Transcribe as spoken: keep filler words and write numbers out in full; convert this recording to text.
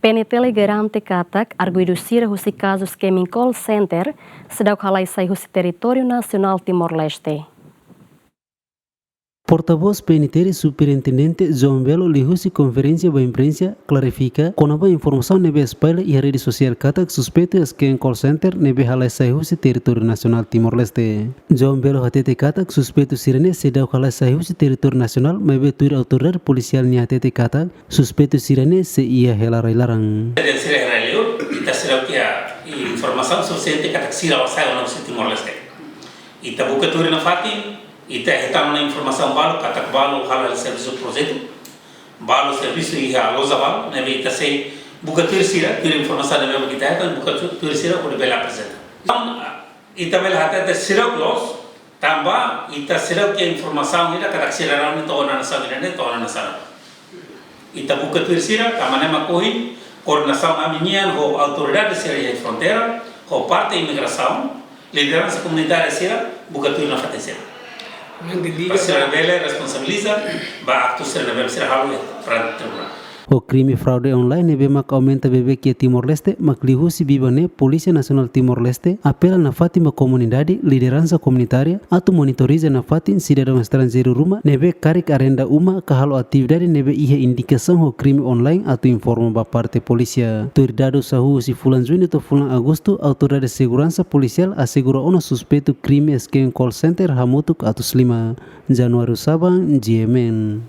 PNTL garante katak arguidu sira husi kazu scam call center seidauk halai sai husi territóriu nasionál Timor-Leste. Portavós PNTL Superintendente João Belo liuhusi konferénsia ba imprensa klarifika kona-ba informasaun ne'ebé espalla iha rede sosiál katak suspeitu scam call center ne'ebé halai sai husi territóriu nasionál Timor-Leste. João Belo hatete katak suspeitu sira-ne'e seidauk halai sai husi territóriu nasionál, maibé tuir autoridade polisiál nia hatete katak suspeitu sira-ne'e sei iha hela rai-laran. Sira iha rai-liur, ita seidauk iha informasaun sufisiente katak sira halai sai ona husi Timor-Leste. Ita buka tuir nafatin, ita hetan ona informasaun balu katak balu hala'o servisu projetu, balu servisu iha loja balu, ne'ebé ita sei buka tuir sira, tuir informasaun ne'ebé ita hetan, buka tu-, tuir sira hodi bele aprezenta. Entaun, ita bele hatete sira loos, tanba ita seidauk iha informasaun ida katak sira rona to'o ona nasaun ida-ne'e, to'o ona nasaun. Ita buka tuir sira, tanba ne'e mak ohin koordenasaun ami-nian ho autoridade sira iha fronteira, ho parte imigrasaun, lideransa komunitária sira, buka tuir nafatin sira. Para sira bele responsabiliza ba aktu sira ne'ebé sira halo iha perante tribunál. Ho krime fraude online ne'ebé mak aumenta beibeik iha Timor-Leste, mak liuhusi biban ne'e Polísia Nasionál Timor-Leste apela nafatin ba komunidade, lideransa komunitária, atu monitoriza nafatin sidadaun estranjeiru ruma ne'ebé karik arrenda uma ka halo atividade ne'ebé iha indikasaun ho krime online atu informa ba parte polísia. Tuir dadus hahú husi fulan Juñu to'o fulan Agostu, autoridade seguransa polisiál asegura ona suspeitu krime scam call center hamutuk atus lima. Januário Sabang, GMN.